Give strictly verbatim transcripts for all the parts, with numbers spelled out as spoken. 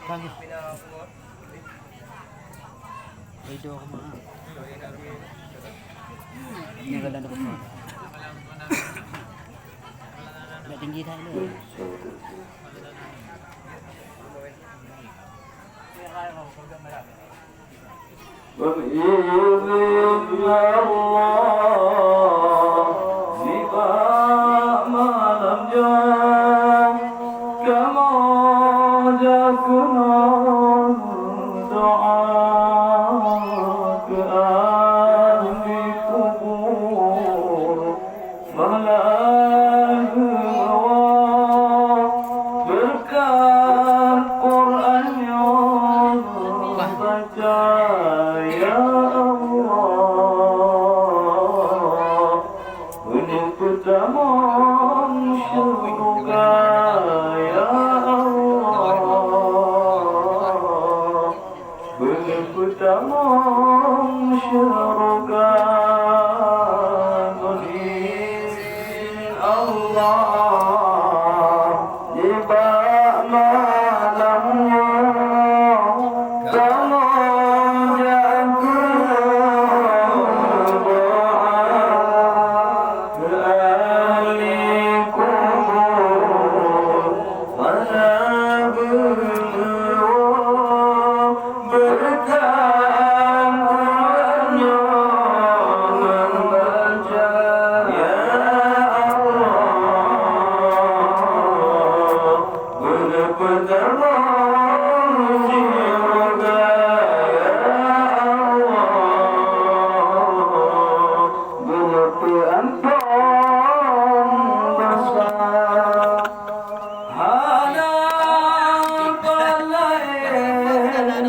Lagi. Ridho keumaha. Ini kalau ada apa. Agak tinggi dah ni. Beizin Allah, nibak malam nyoe, kamoe jakeunoe doa keu ahli kubur. Malam nyoe, beureukat Quran nyang baca, ya Allah, beuneuh peutamong syeuruga, ya Allah. Beuneuh peutamong syeuruga ngon izin Allah. Nibak malam nyoe, kamoe jak keunoe doa keu ahli kubur. Masa beuneuwoe beureukat Quran nyoe neubaca, ya Allah, beuneuh peutamong syeuruga, ya Allah, beuneuh peuampôn dosa. Hana palaén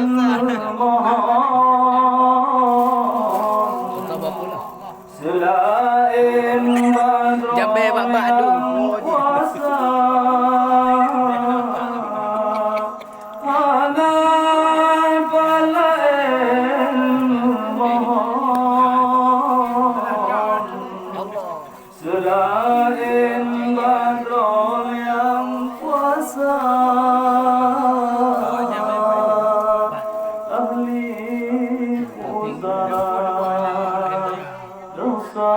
mohon seulaén Jambe bak-bak tu. Kuasa. Hana palaén mohon seulaén bak Droe nyang kuasa. Ahli kuasa dosa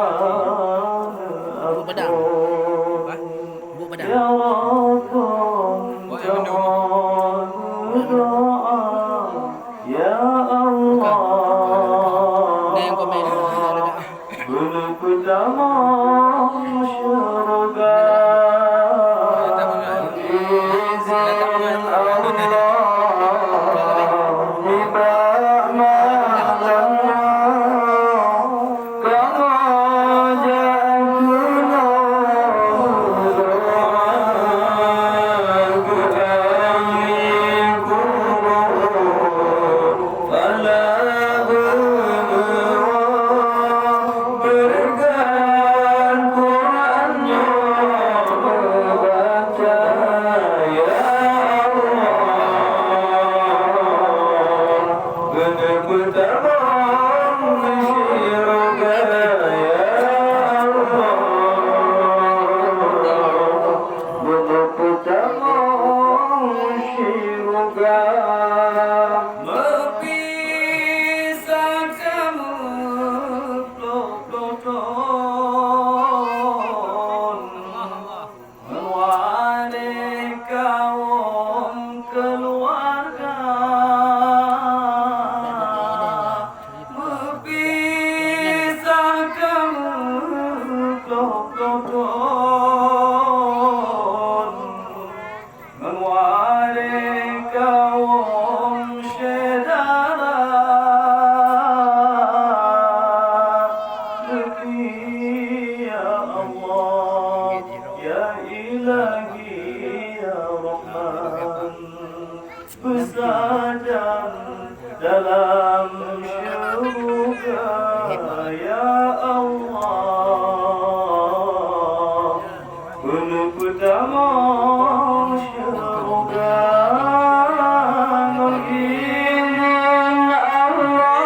ampôn. Ya Rabbana, kamoe doa. Ya Allah, beuneuh peutamong syeuruga. Izin Allah, nibak malam nyoe, kamoe jak keunoe doa keu ahli kubur. Pala beuneuwoe beureukat Quran nyoe neubaca, ya Allah, beuneuh peutamong syeuruga, ya Allah, beuneuh peutamong syeuruga. Meupisah kamoe ploh-ploh thon, ngon waréh kawöm keuluwarga. Meupisah kamoe ploh-ploh thon, ngon waréh kawöm syedara. Neukheun, ya Allah, ya Ilahi, ya Rahman, peusajan dalam syeuruga, ya Allah. Beuneuh peutamong syeuruga ngon izin Allah.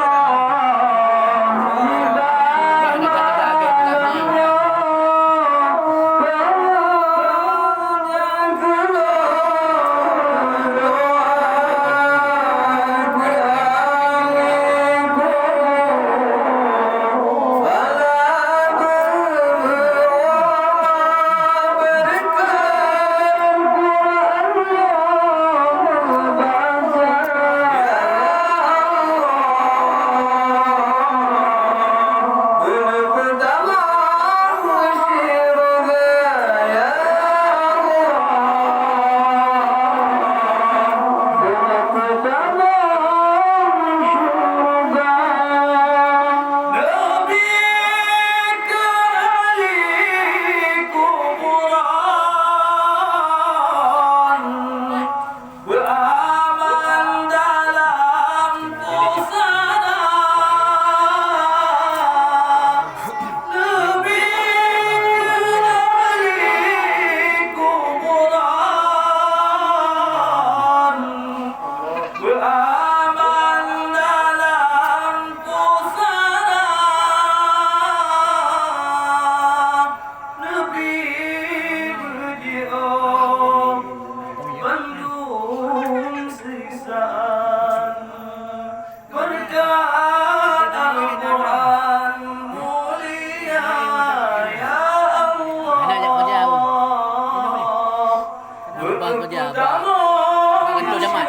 Kerja bak, bak kantor camat.